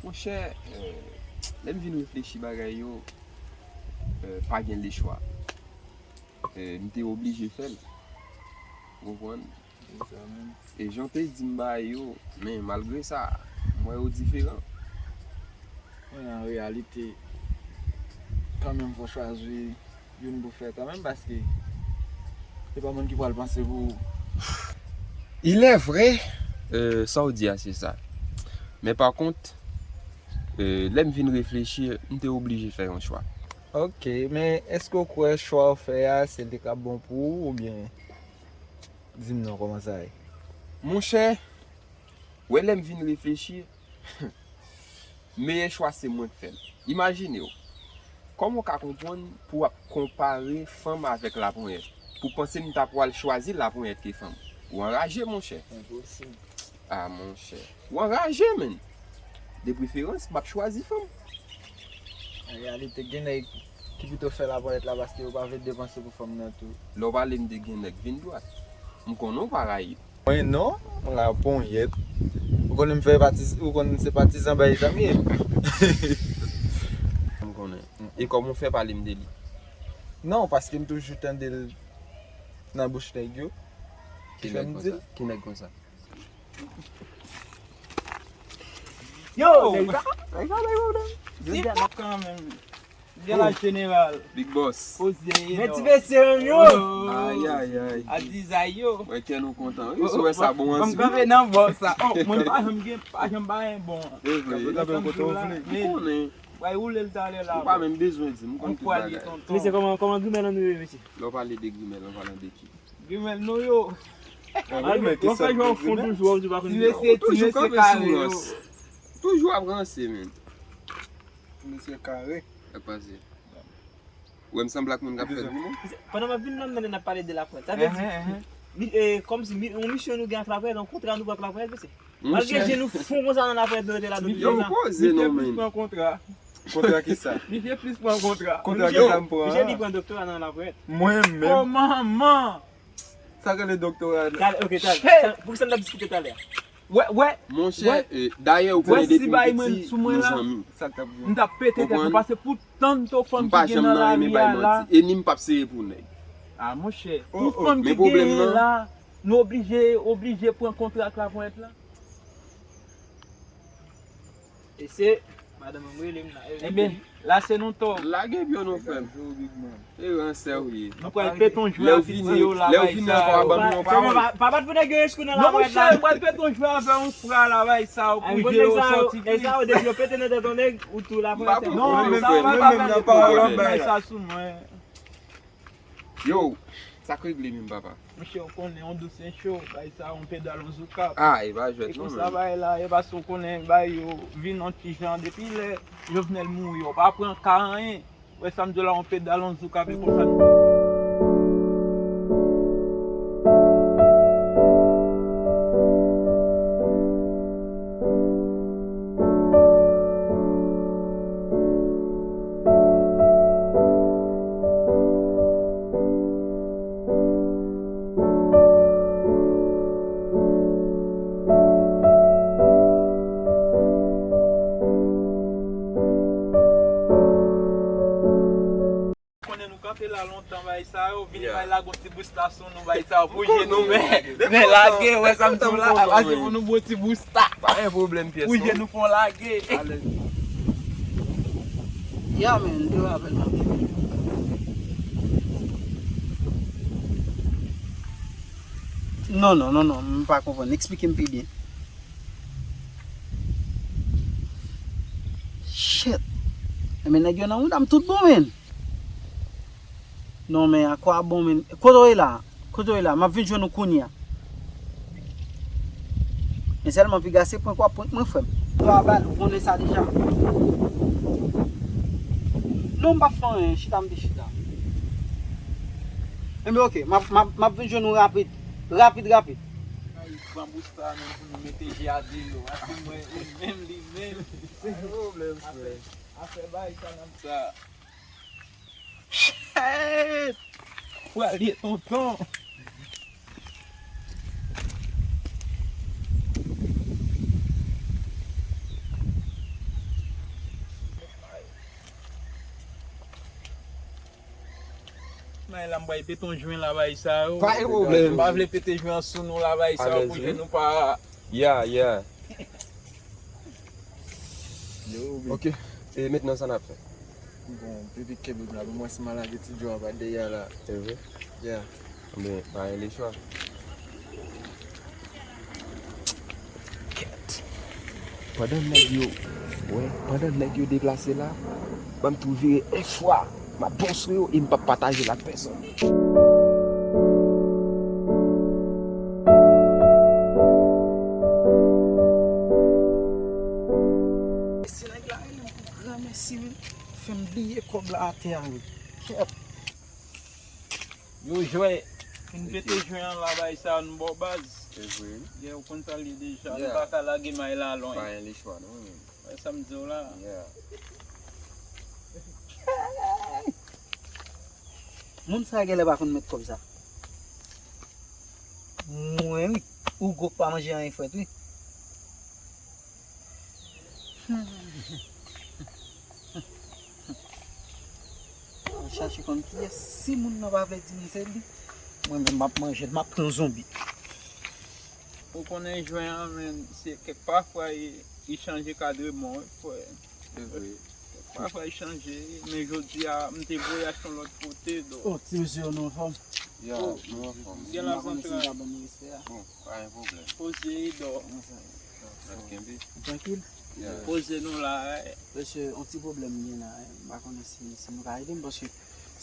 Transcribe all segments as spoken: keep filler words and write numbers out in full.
Monchè, eh, lè m vin reflechi bagay yo, eh, pa gen lechwa. Eh, m te oblije fè l. Ou konprann? E jan w te di m bagay yo, men malgre sa, m wè yo diferan. Mwen, an reyalite, kanmenm, fò chwazi youn pou fè kanmenm, paske se pa moun ki pral panse pou ou. Il est vrai, eh, sa w di a, se sa. Men pa kont, eh, lè m vin reflechi, m te oblije fè yon chwa. Ok, men èske w kwè chwa w fè a, se l te ka bon pou ou, oubyen di m non, kòman sa ye? Monchè, wè, lè m vin reflechi, meyè chwa se mwen k fè l. Imajine w, kòman w ka konprann pou w ap konpare fanm avèk laponyèt? Pou w panse m ta pral chwazi laponyèt ke fanm? Ou anraje, monchè. Enposib. Ah, monchè. Ou anraje, menn. De preferans, m ap chwazi fanm. An reyalite, gen nèg ki pito fè laponyèt la paske yo pa vle depanse pou fanm nan tou. Lè w pale m de gen nèg, vin dwat. M konnen w pa rayi. Mwen non, mwen laponyèt. Ou konnen m fè pati, ou konnen se patizan bay zam ye. M konnen. E kòman w fè pale m de li? Non, paske m toujou tande l nan bouch nèg yo. Ki fè m di l. Ki nèg konsa? Yo, nèg sa, nèg sa, nèg sa, nèg sa. Jodi a n ap kanmenm. Gen la jeneral. Big boss. Kozye. Men ti mesye menm yo. Ayayay. Adizay yo. Wè kè nou kontan wi, si w wè sa bon an. Ban m kanpe nan bò sa. Oh, mwen pa janm gen, pa janm pa gen bon an. E vre. Kanpe kote w vle. Ou konnen. Bay woule l talè la. Ou pa menm bezwen di m, m konn tout bagay. Mesye, kòman, kòman grimèl an nou ye, mesye? Lè w pale de grimèl, w pale de ki? Grimèl nou yo. Malgre w fè jwe w fon toujou, w ap di w pa konn jwe. Ti mesye, ti mesye kare yo. Toujou ap ranse, men. Ti mesye kare. Sa k pase? Ou wè m sanble ak moun k ap fè grimèl? Pandan m ap vin la, m tande n ap pale de laponyèt. Sa vle di, mi, eh, kòmsi mi, yon misyon nou gen ak laponyèt, yon kontra nou pran ak laponyèt, mesye. Malgre je nou fon konsa nan laponyèt, nou rete la depi dizan. Yo, poze non, men. Kontra. Kontra ki sa? Misye plis pran kontra. Kontra ki sa m pran? Misye li pran doktora nan laponyèt. Mwen menm. Oh, manman! Sa rele doktora. Talè, ok, talè. Pou ki sa n t ap diskite talè a? Wè, wè. Monchè, eh, dayè ou konnen depi m piti, nou zanmi. M t ap pete tèt mwen pase pou tanto fanm ki gen nan lari a la. E ni m p ap sere pou nèg. Ah, monchè. Pou fanm ki genyen la, nou oblije, oblije pran kontra ak laponyèt la. E se madanm an m rele m la. Ebyen, la se nou to. Lage pye w non, frè m. E ransè w ye. Nou pral pete yon jwe ak ti yo la, bay sa yo. Pa bat pou nèg yo eskou nan laponyèt la. Non, monchè, nou pral pete yon jwe avè yon fra la, bay sa yo, pou je yo sòti plis. E sa yo, depi yo pete nan tèt yon nèg, ou tou laponyèt. Non, men sa pa pale pou yo bay sa sou mwen. Yo, sa k regle menm, papa? Monchè, ou konnen, yon dous en cho, bay sa, yon pedal, yon zoukap. Ah, e pa jwèt non, men. E konsa bagay la, e paske ou konnen, bagay yo vin yon ti jan, depi lè Jovenel mouri, yo pa pran ka anyen. Wè sa m di w la, yon pedal, yon zoukap, e konsa nou fè. Konnen nou kanpe la lontan, bay sa yo, vini bay lage yon ti bousta sou nou, bay sa yo, pou je nou, men, men lage, wè sa m di w la, lage pou nou bon ti bousta. Pa gen pwoblèm, pyès non. Pou je nou fon lage. Alèz. Ya, men, m te rapèl mwen. Non, non, non, non, m pa konprann. Eksplike m pi byen. Shit. Enben, nèg yo nan wouda m tout bon, men. Non, men, a kwa bon, men. Kote w ye la? Kote w ye la? M ap vin jwenn ou kounye a. Men sèlman, piga se prank w ap prank mwen, frè m. Yo a bal, ou konnen sa deja. Non, m p ap fè anyen, chita m te chita. Enben, oke, m ap, m ap, m ap vin jwenn ou rapid. Rapid, rapid. Ay, pran bousta menm pou nou mete je a dlo. Paske mwen, ou menm, li menm. Pa gen pwoblèm, frè. Afè, afè bay sa nan sa. Shit! Pral ye tonton. May la, m pral pete yon jwen la bay sa yo. Pa gen pwoblèm. M pa vle pete jwen an sou nou la bay sa yo, pou jwenn nou pa. Yeah, yeah. Ok. E mentnan sa n ap fè? Bon, pipi kenbe m la, pou mwen si m al lage ti djòl pa dèyè la. Se vre? Yeah. Men, pa gen lechwa. Kèt. Pandan nèg yo, wè, pandan nèg yo deplase la, ban m tou vire yon fwa. M ap bon sou yo e m p ap pataje l ak pèsonn. Se nèg la rele m pou granmèsi, wi. Fè m bliye kòb la atè a, wi. Kèt. Yo jwè. Fin pete jwen an la bay sa, nou ba w baz. Se vre. Yeah, ou konn sa l ye deja. Nou pa ka lage may la lwen. Pa gen lechwa, non, men. Wè sa m di w la. Yeah. Moun sa genlè pa konn met kòb sa. Mwen, wi. Ou gwo k pa manje anyen frèt, wi. Al chache konn kiyès. Si moun nan pa vle di m se li, mwen menm m ap manje l, m ap pran zonbi. Ou konnen jwen an, men, se kèk pafwa li, li chanje kadreman, wi, frè. Se vre. Kèk pafwa li chanje, men jodi a, m te voye achte yon lòt kote, do. Oh, ti mesye yo, nou anfòm? Ya, nou anfòm. Gen la zantre. Bon, pa gen pwoblèm. Poze, do. N ap kenbe. Trankil? Yeah. Poze nou la, eh. Mesye, yon ti pwoblèm m gen la, eh. M pa konnen si, si nou ka ede m, paske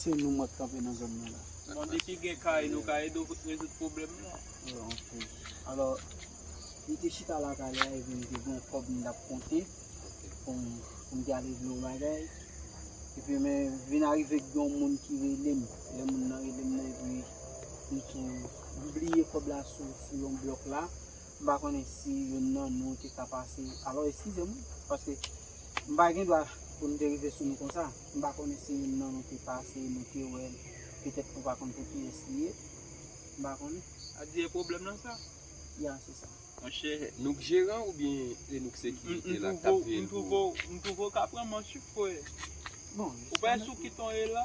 se nou mwen k kanpe nan zòn nan la. Bon, depi gen kay, nou ka ede w rezoud pwoblèm nan. Yo, ok. Alò, li te chita lakay la, epi m te gen yon kòb m t ap konte pou m, pou m te al regle yon bagay. Epi, men, vin arive gen yon moun ki rele m. Lè moun nan rele m nan, epi m tou, m bliye kòb la sou, sou yon blòk la. M pa konnen si youn nan nou te ka pase. Alò, eskize m, paske m pa gen dwa pou m te rive sou nou konsa. M pa konnen si youn nan nou te pase, nou te wè l. Petèt nou pa konn pou kiyès li ye. M pa konnen. A di e pwoblèm nan sa? Ya, se sa. Monchè, nou k jeran oubyen e nou k sekirite la k ap veye l pou ou? M twouve w ka pran manch wi, frè. Bon, ou pa sou ki ton ye la?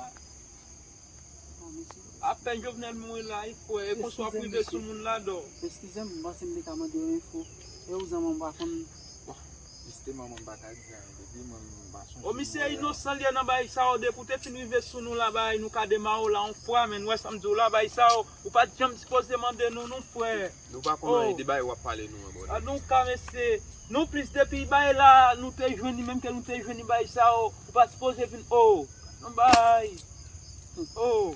Apèn Jovenel mouri la, wi, frè, e konsa w ap rive sou moun la, dò. Eskize m, m panse m te ka mande yon enfo. E ou zanmi m pa konn. Bon, jisteman, mwen m pa ka di anyen, depi mwen m pa sonje. O, misye inosan li ye nan bagay sa yo, depi w te fin rive sou nou la, bagay nou ka demare w la yon fwa, men w wè sa m di w la, bagay sa yo, ou pa t janm sipoze mande nou, non, frè. Nou pa konn anyen de bagay w ap pale nou an, brother. A nou ka, mesye. Nou plis depi bagay la, nou te jwenn li, menm ke nou te jwenn li bagay sa yo, ou pa sipoze vin, oh, nan bagay. Oh.